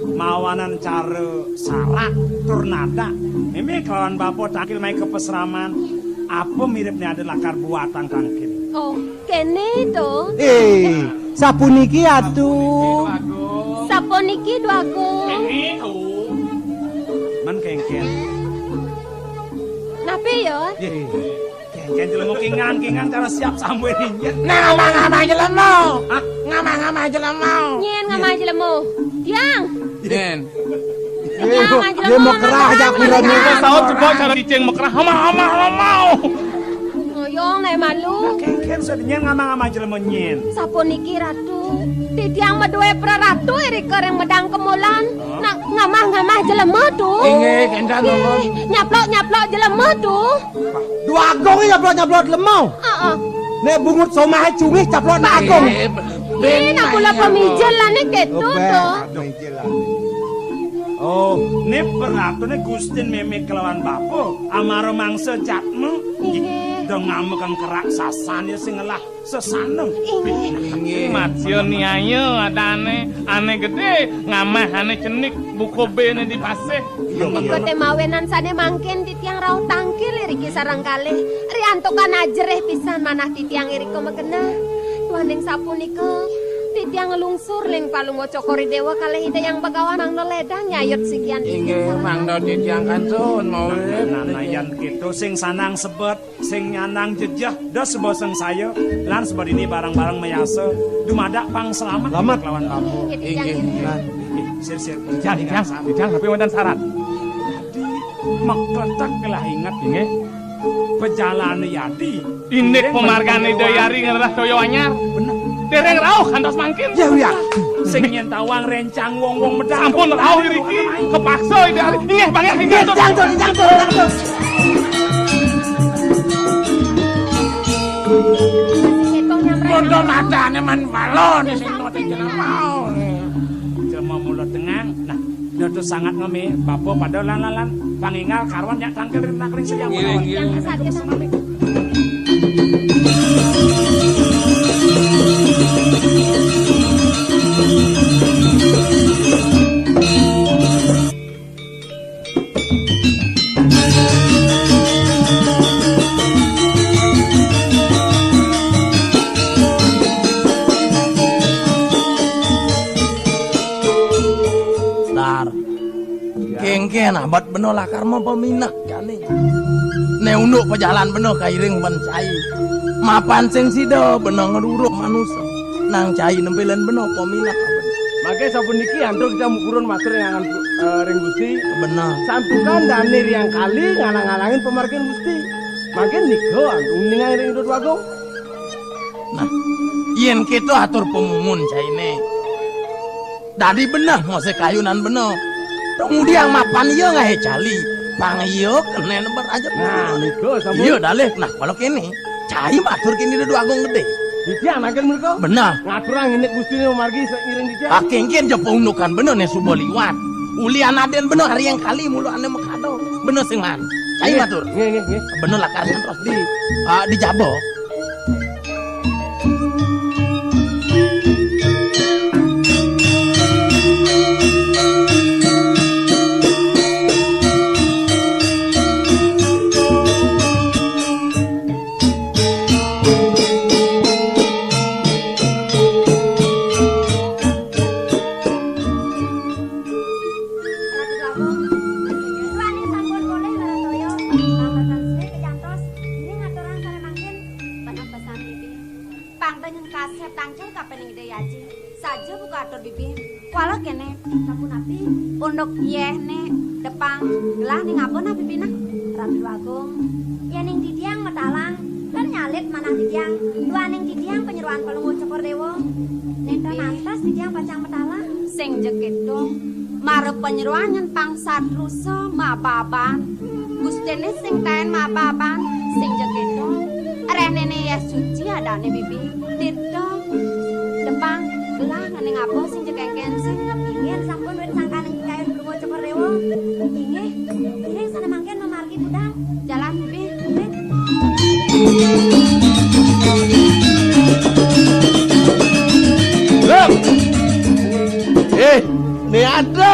Mawanan cara sarat tur nada. Mémé kelawan bapa tangkil mai ka pasraman. Apa miripné ada lakar buatang tangkil? Oh, kéné to. Eh, sapuniki Atu. Sapuniki Dwagung. Kéné to. Men kéngkén. Napi ya? Yé. Kéngkén jelema kingan, kingan cara siap sambuin injil. Nah, ngamah-ngamah jelema. Hah? Ngamah-ngamah jelema. Nyén ngamah jelema. Tiang. Nyén. Tiang ngamah jelema. Yé, mekerah jak pira nih. Saut coba cara cicing mekerah. Amah, amah, amah. Ngoyong naik malu. Nah, kéngkén sedengin ngamah-ngamah jelema nyén. Sapuniki Ratu. Titiang madué praratu irika ring medang kemulan. Nah, ngamah-ngamah jelema to. Inggih, kénten, Ih, nuhun. Nyaplok-nyaplok jelema to. Dwagung nyaplok-nyaplok jelema. Heeh. Nek bungut somahé cungih caplok nak agung. Eh, Ih, nak mula pemijil lah nih kéto to. Oh, né praratuné Gustin mémé kelawan bapa, amara mangsa jatma. Inggih. Dong ngamekang keraksasan ya sing ngelah sesana. Inggih. Inggih. Matya niaya adané, ané gedé, ngamah ané cenik, buka béné di pasih. Iya, iya. Ikoté mawinan sané mangkin titiang rauh tangkil iriki sareng kalih. Riantukan ajerih pisan manah titiang irika magenah. Duaning sapunika, titiang nglungsur ring Palungguh Cokor I Déwa kalih Ida Hyang Bagawan mangda lédang nyayut sikian titiang. Inggih, sareng mangda titiang kantun mawit. Nah, nah, nah, yan kéto sing sanang sebet. Sing nyandang jejeh, da seba sangsaya, lan seba dini bareng-bareng mayasa, dumadak pang selamat. Selamat. Kelawan bapa. Inggih, Inggih. Nah. Inggih, sir, sir. Titiang, titiang, titiang, tapi wénten sarat. Dadi, makletek kelah inget. Inggih. Pejalané yadi. Indik pamargané Dayari ngelah toya anyar. Bener. Dereng rauh kantos mangkin. Ya, ya. Sing nyén tawang rencang wong-wong medal. Sampun rauh iriki. Kepaksa Ida. Inggih, banget, inggih, Jang, Jang, Jang, Jang, Jang. Kondo matané man walon sing nuwati jeneng mau. Jelema mula tengang. Nah, dados sangat ngemi, bapa pada lan, lan, lan. Panginggal karuan nyak tangkil ring nakring sediang. Inggih, inggih. Dar. Kéngkén abet bena lakar mapaminah jani. Né unduk pajalan bena kairing ban cai. Mapan sing sida bena ngruruh manusa. Nang cai nempelan bena paminah. Mangké sapuniki antuk kita mupurun matur ring angan, eh, ring Gusti. Bener. Santukan dané riang kali ngalang-alangin pamargin Gusti. Mangké nika antuk ningang ring Ida Dwagung. Nah, yén kéto atur pamumun cainé. Dadi beneh ngosé kayunan beneh. Kemudian mapan iya ngaé cali. Pang iya kenén ber aja. Nah, nika sampun. Iya, dalih. Nah, kalau kéné, cai matur kéné Ida Dwagung Gedé. Titiang nangkén menika. Beneh. Ngaturang indik Gustiné margi sairing titiang. Ah, kéngkén ja paundukan beneh né suba liwat. Ulian adén beneh ari yang kali mulu ané makada. Beneh sing man. Cai matur. Nggih, nggih, nggih. Beneh lakar ngantos di, ah, di jaba. Ratu Agung, duaning sampun polih maratoya, pambetan sri kecantos, ini ngaturan sané mangkin, panah pesan titi. Pangda nyengkasep tangcul kapining Ida Aji. Saja buka atur bibi. Kuala kéné. Sapunapi? Unduk yéhné depang gelah ning apa nah bibiné? Ratu Agung, yéning titiang matalang, kan nyalit manah titiang. Duaning titiang panyeroan Palungguh Cokor Déwa. Nénten antes titiang pacang matalang. Sing ja kéto. Mara panyeroan nyén pang satrusa mababan. Gustiné sing taén mababan, sing ja kéto. Réhné né yéh suci adané bibi. Tita, depang, gelah ngening apa sing ja kéngkén sih. Inggih, sampun wit sangkaning kayun Palungguh Cokor Déwa. Inggih, inggih, sané mangkin mamargi budal. Jalan, bibi. Inggih. Lep. Eh, né ada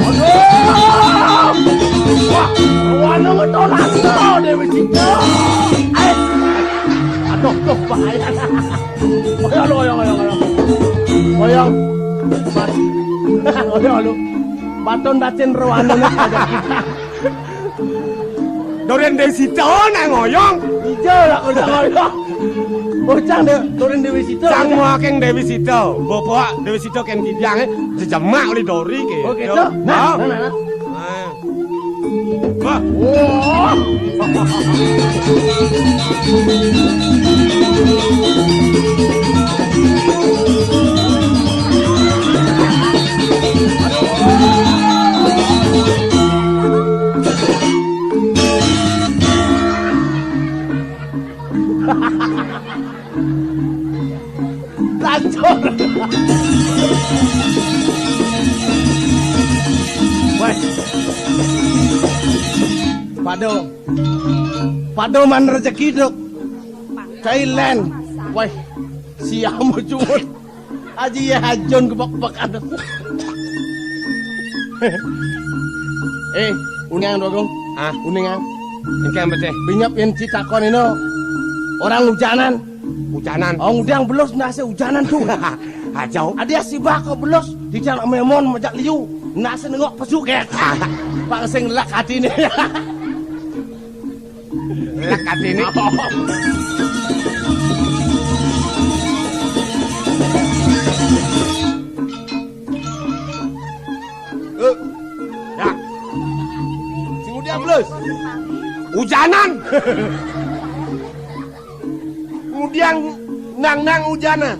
Aduh! Wah, wano ngetolak to, Dewi Sita. Ayo. Aduh, aduh, bahaya. Oyong, oyong, oyong, oyong. Oyong. Bat-, oyong, lu. Baton bacin rohanu nih pada kita. Dorin Dewi Sita nang ngoyong. Ijo lah udah ngoyong. Bocang deh, Dorin Dewi Sita. Sang mua keng Dewi Sita. Bapak Dewi Sita keng kijang, eh. Jejemak oleh Dori ke. Oh, gitu? Nah, nah, nah, nah. Nah. Wah. Wah. Aduh. Padoman rezeki, Duk. Cai lén. Wéh, siam cungut. Aji ya ajon gebek-gebek aduh. Eh, uningang, Duk Agung. Ah, uningang. Engké apa téh? Binyep yén ci takon ino. Orang ujanan. Ujanan. Oh, ngudiang belus ndak sih ujanan tuh. Ajau. Adi asibak kok belus, titiang mémon majak liu. Ndak sih nengok pesu kayak. Pang sing lek atiné. Lek atiné. Eh. Ya. Sing ngudiang belus. Ujanan. Ngudiang nang-nang ujanan.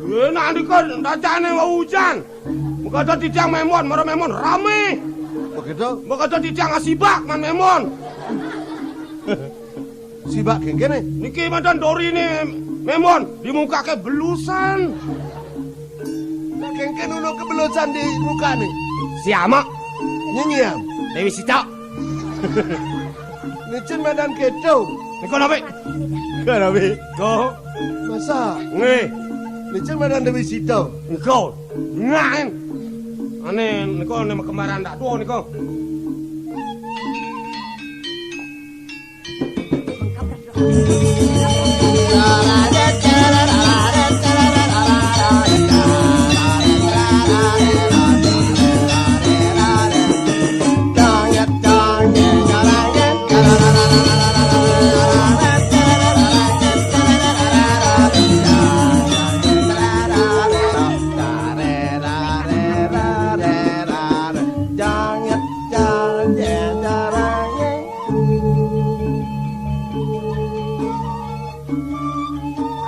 Eh, nak dikon dacane wa ujan. Mengko titiang mémon, mara mémon ramé. Begitu? Mengko titiang asibak man mémon. Sibak kéngkéné. Niki mantan doriné mémon, di muka ké belusan. Nah, kéngkén ulu kebelusan di mukané. Siama. Nyinyam. Déwi Sita. Nicén madan kéto. Niko napi? Niko napi? Ko. Masa? Nggih. Nicén madan Déwi Sita. Niko. Ngain. Ané niko né kembaran dak tuwa niko.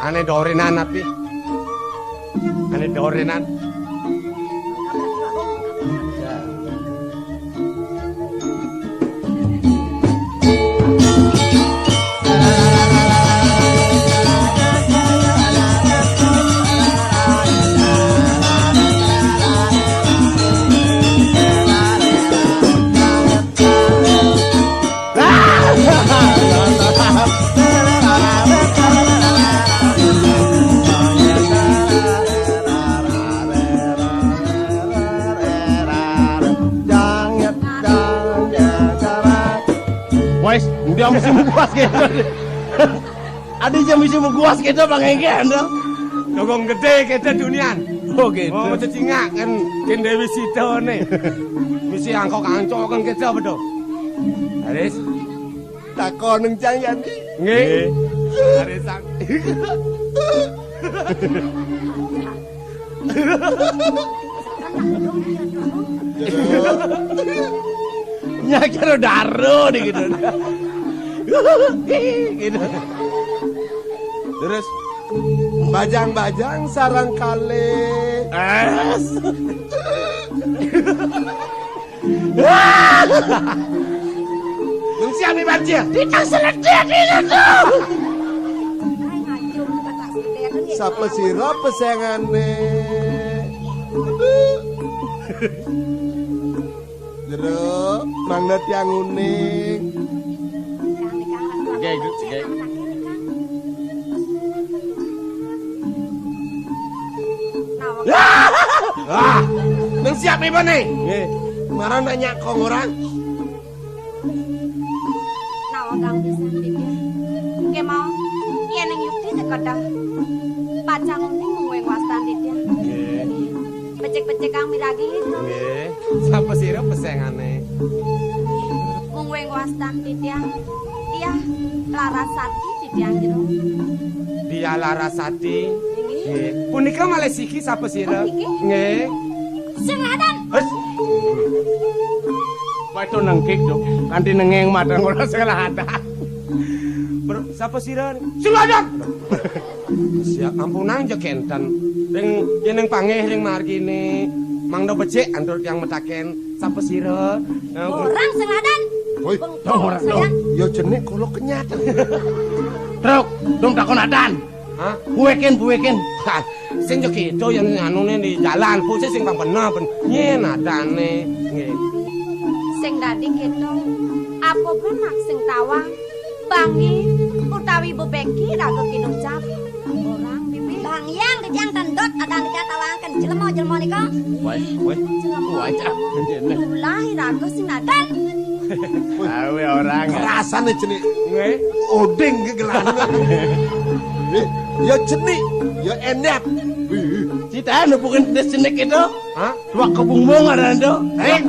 Ané dorenan api? Ané dorenan. Wes, udah mesti muas gitu. Adi jam mesti muas gitu, Bang Engke, anda. Togong gedé kita dunian. Oh, gitu. Oh, cecingak kan, kén Déwi Sita né. Mesti angkok-angkok kan kita, betul. Haris. Takon nang Cang Yani. Nggih. Nggih. Haris Sang. Nya kira daro nih gitu. Gitu. Terus bajang-bajang sarang kalih. Es. Nung siap iban cia. Tidak seledek itu tuh. Sapa sira pesengané? Jero, mangda tiang uning. Oke, oke. Wah, nang siap ibané. Nggih. Marang nanya kong orang. Nawang pisan, Ditya. Engké mau, yén ing yukti teka dah. Pacang uning mung wéng wastan, Ditya. Nggih. Becik-becik kang miragi. Nggih. Sapa sira pesengané? Mung wéng wastan, Ditya. Dia Larasati, Ditya, jero. Dia Larasati. Nggih. Nggih. Punika malih siki sapa sira? Nggih. Nggih. Sing ladan. Wes. Wae to nengkik, Dok. Kanthi nengeng mateng ora sing ladan. Bro, sapa sira? Sing ladan. Siap ampunang ja kenten. Ring yén ing panggih ring margine mangda becik antuk tiang metaken sapa sira? Nah, orang sing ladan. Woi, bengkok orang, sayang. Ya jenik kula kenyat. Truk, dong takon adan. Hah? Buwekin, buwekin. Hah, sing yo kéto yén anune di jalan, pusi sing pang bener, ben-, nyén adane. Nggih. Sing dadi kéto, apa Benak sing tawang, bangi utawi bebeki raga kinucap. Orang, Bibi. Bang Hyang, Bibi Hyang tandot, adan nika tawangaken jelema-jelema nika. Wah, wah. Jelema-jelema. Wah, cah. Tulahi raga sing adan. Awe orang. Kerasane cenik. Nggih. Oding gegelan. Nggih. Ya cenik, ya endat. Wih. Cita anu bukan des cenik itu. Hah? Dua kebungbung ada itu. Heng,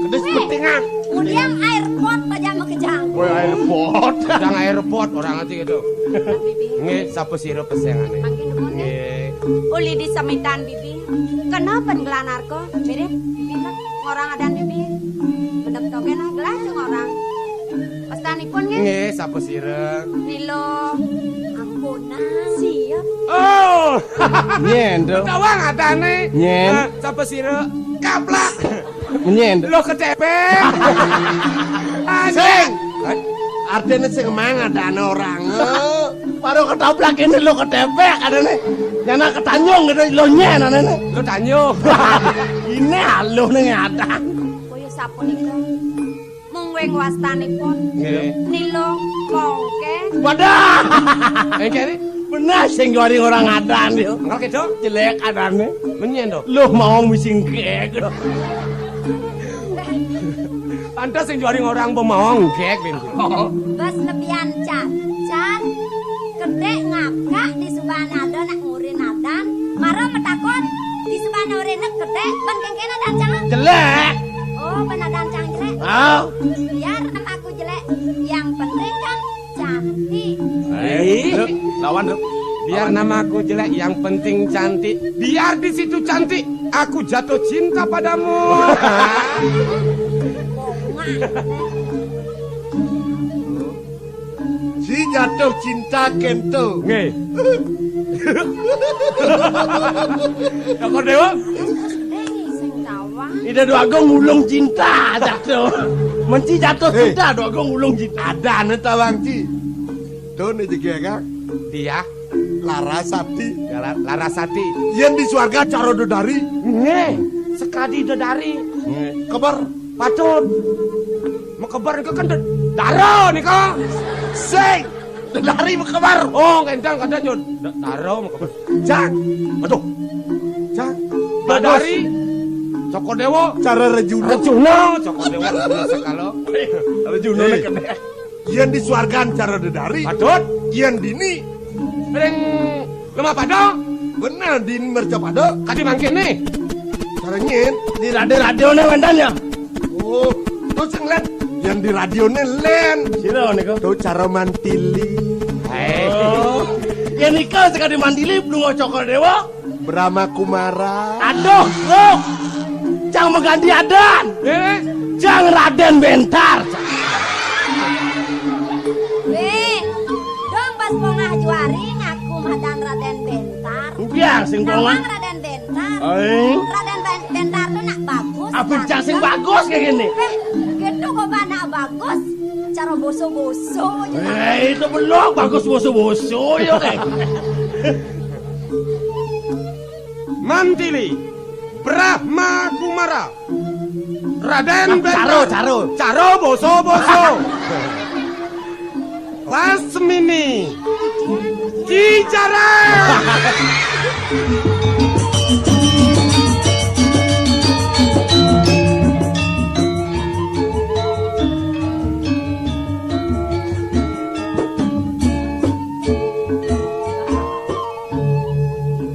kedis betingan. Kemudian airport aja mau kejang. Woi, airport. Kejang airport orang ati gitu. Bibi. Nggih, sapa sira pesengane? Mangkin nuwun, nggih. Nggih. Uli di semitan, Bibi. Kenapa ngelanar ko? Mirip, Bibi nak ngorang adan, Bibi. Medem togen lah, gelas ngorang. Pestanipun, nggih. Nggih, sapa sira? Nilo. Ampun, nah. Siap. Oh. Nyen to. Tawang adane. Nyen. Eh, sapa sira? Kaplak. Nyen to. Lo ketepek. Sing. Artine sing mang adane orang. Baru ketoplak ini lo ketepek adane. Nyana ketanyung gitu lo nyen adane. Lo tanyung. Ini alo ning adan. Kaya sapa nika? Mung wing wastanipun. Nggih. Nilo mongke. Wadah. Engke ni? Benar sing juari orang adan yo. Engkal kedo? Jelek adane. Menyen to. Loh mau mising kek. Pantes sing juari orang pemawang kek, Bin. Bas lebihan cacat. Kedek ngagak di subana ada nak ngurin adan. Mara metakon di subana urine kedek ben kengkena dancang. Jelek. Oh, ben dancang jelek. Ah. Biar nama aku jelek, yang penting kan cantik. Eh, Dok, lawan, Dok. Biar nama aku jelek, yang penting cantik. Biar di situ cantik, aku jatuh cinta padamu. Bongan. Si jatuh cinta kento. Nggih. Cokor Dewa. Sing tawang. Ida Dwagung ulung cinta jatuh. Menci jatuh Eh. cinta Dwagung ulung cinta. Adane tawang ci. Tone jege, Kang. Dia. Larasati. Ya, la-, Larasati. Yen di swarga cara dedari. Nggih, sekadi dedari. Nggih. Keber. Patut. Mekeber niku kan de-, dara nika. Sing. Dedari mekeber. Oh, ngendang kada nyun. Da-, dara mekeber. Jang. Aduh. Jang. Dedari. Cokor Dewa. Cara Rejuna. Rejuna, Cokor Dewa. Rejuna sekala. Rejuna Eh. nek kene. Yen di swargan cara dedari. Patut. Yen dini. Ring lemah pada. Bener, dini mercapada. Kadi mangkene. Cara nyen. Di radio-radione wenten ya? Oh, terus yang len. Yang di radione len. Sira niku. Tuh cara mantili. Hei. Oh. Ya nika sekadi mantili belum Cokor Dewa. Brahma Kumara. Aduh, Ruk. Cang mengganti adan. Eh? Cang Raden Bentar. Weh, dong pas pongah juari ngaku madan Raden Bentar. Biar sing pongah. Nawang Raden Bentar. Eh? Raden Ben-, Bentar tuh nak bagus. Apa ganteng. Cang sing bagus kayak gini? Eh, gitu kok nak bagus. Cara boso-boso aja. Eh, itu belum bagus boso-boso ya, eh. Mantili, Brahma Kumara, Raden Caro, Bendar, Caro. Caro, boso, boso. Lasmini, Cicara.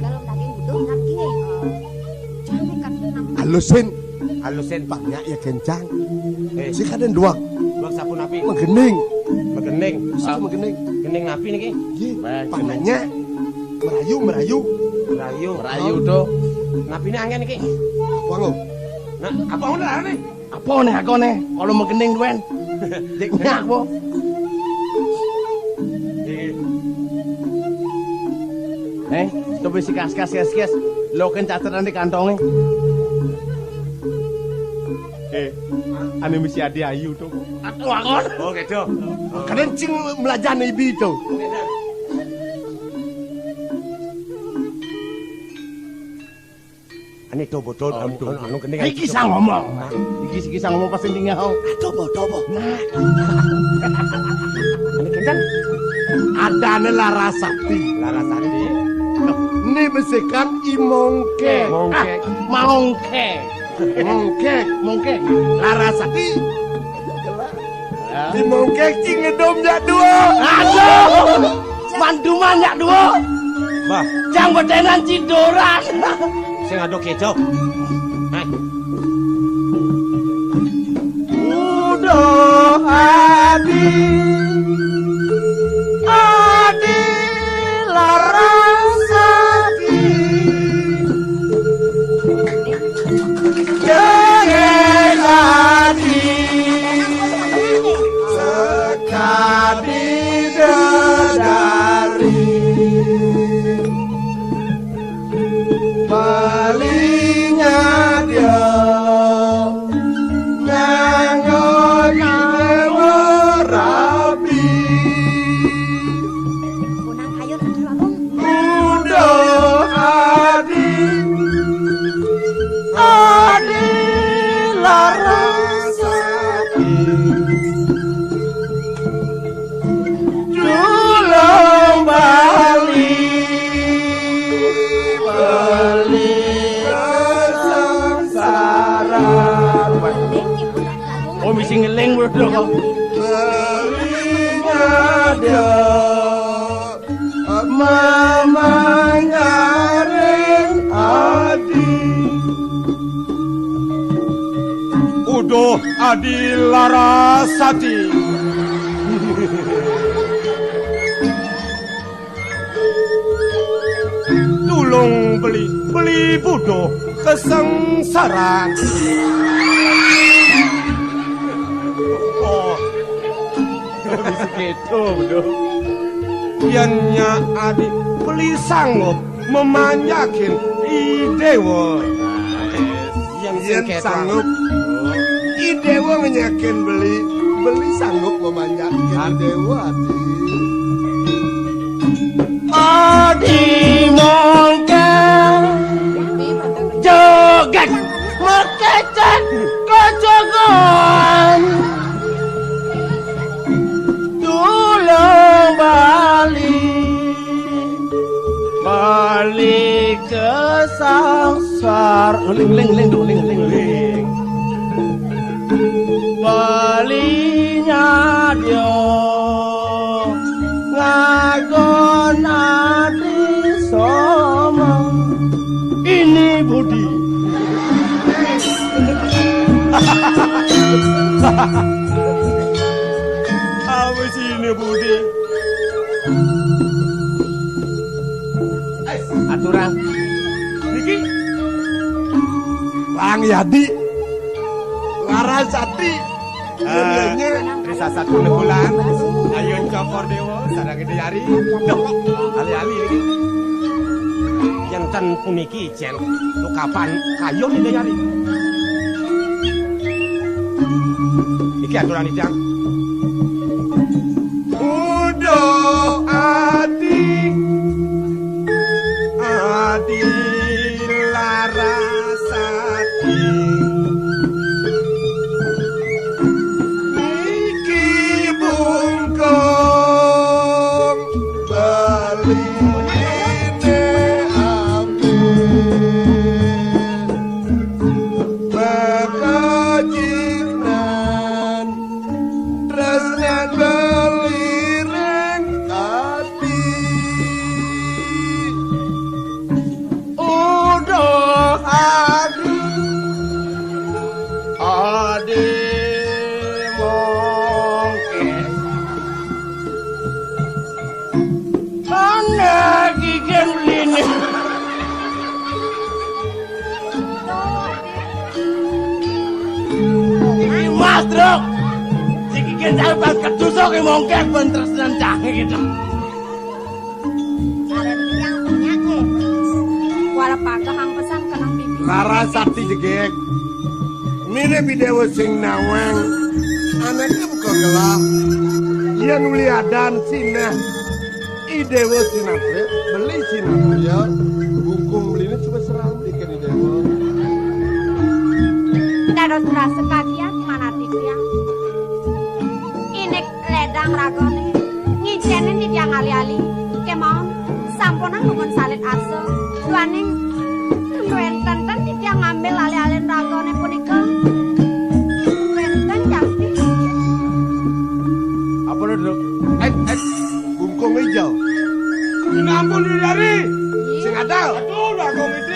Kalau daging butuh, ngerti. Alusin. Alusin. Banyak ya kencang. Eh. Si kadang dua. Dua sapu napi? Menggening. Menggening. Satu menggening. Gening napi niki? Iya. Baik. Pananya. Merayu, merayu. Merayu. Merayu tuh. Napi ini angin niki? Apa lo? Nah, apa ngono larane? Apa nih aku nih? Kalau menggening duen. Dek nyak, po. Eh, coba si kas kas kas kas. Lo kan catatan di kantongnya. Eh, ane mesti adi ayu tuh. Aku akon. Oh, gitu. Kadang cing melajah ibi tuh. Ane do botol, anu, anu, anu, gending, iki ayo, sang ngomong. Iki, iki sang ngomong pas ning ngau. Aduh, bodoh, bodoh. Nah. Ane gendang. Adane Larasati. Larasati. Ni besikan I Mongke. Mongke. Ah, Maongke. Mongke. Mongke. Larasati. Di mongkek cing ngedom jak dua. Aduh. Manduman jak dua. Bah. Jang betenan cidoran. Sing ado kecok. Hah? Udah adi. Adi Larasati. Kenging adi sekadi dedari. Balinya dia nganggo dewa rabi. Kunang, ayo, ayo, bangun. Udah adi, adi Larasati. Tulung bali, bali kesengsaraan. Oh, mesti ngeling, bro. Balinya dia mamangaring adi. Uduh Adi Larasati. Tulung beli, beli buduh kesengsaraan. Oh. Bisa gitu, Buduh. Yen nyak adi beli sanggup memanjakin I Dewa. Yen sanggup, I Dewa ngenyakin beli, beli sanggup memanjakin I Dewa, adi. Adi mongke joget merkecet kejogan. Tulung bali, bali kesangsar. Ling, ling, ling, dong, ling, ling, ling. Balinya dia ngagon adi sama. Ini Budi. Apa sih ini Budi? Aturan. Niki Bang Yadi. Larasati. Ah, yen yen. Ri sasakuné bulan, ayo cokor déwa, sareng gedé yari. Duh, ali-ali iki. Yen ten puniki jen lukapan kayun gedé yari. Iki aturan idang. Uduh adi, adi Larasati. Niki bungkung baliné ambil. Bekajinan tresnan beli ring ati. Uduh adi, adi mongke. Ana gigen beliné. Iki Mas, Truk. Iki kan cari pas ketusuk, iki mongkek, ben tresnan cah gitu. Ada yang penyakit. Kuala pagah hang pesan kenang pipi. Larasati jegég. Mirip I Déwa sing nawang. Anaké buka gelah. Yén uli adan sinah. I Déwa sinatria, beli sinatria. Bungkung beliné coba serambik kan I Déwa. Dados rasa kagiat manah titiang. Inik ledang ragane, ngicenin titiang ali-ali. Kemawon, sampunang nuwun salit arsa. Duaning wenten ten titiang ngambil ali-alin ragane punika. Wenten jasti. Apa, Dok? Eh, eh, bungkung hijau. Ampun, Widari. Sing ada. Aduh, Bagong itu.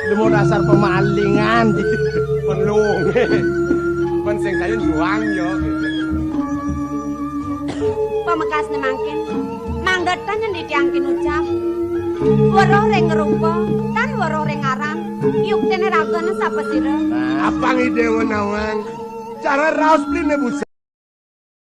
Lemu dasar pemalingan. Penuh. Pen sing kaya juang ya. Pamekasne mangkin, mangda ten nyendhi tiang kinucap. Weruh ring rupa, tan weruh ring aran. Yuktene ragane sapasira. Apang Ida Nawang. Cara raos pline, Bu.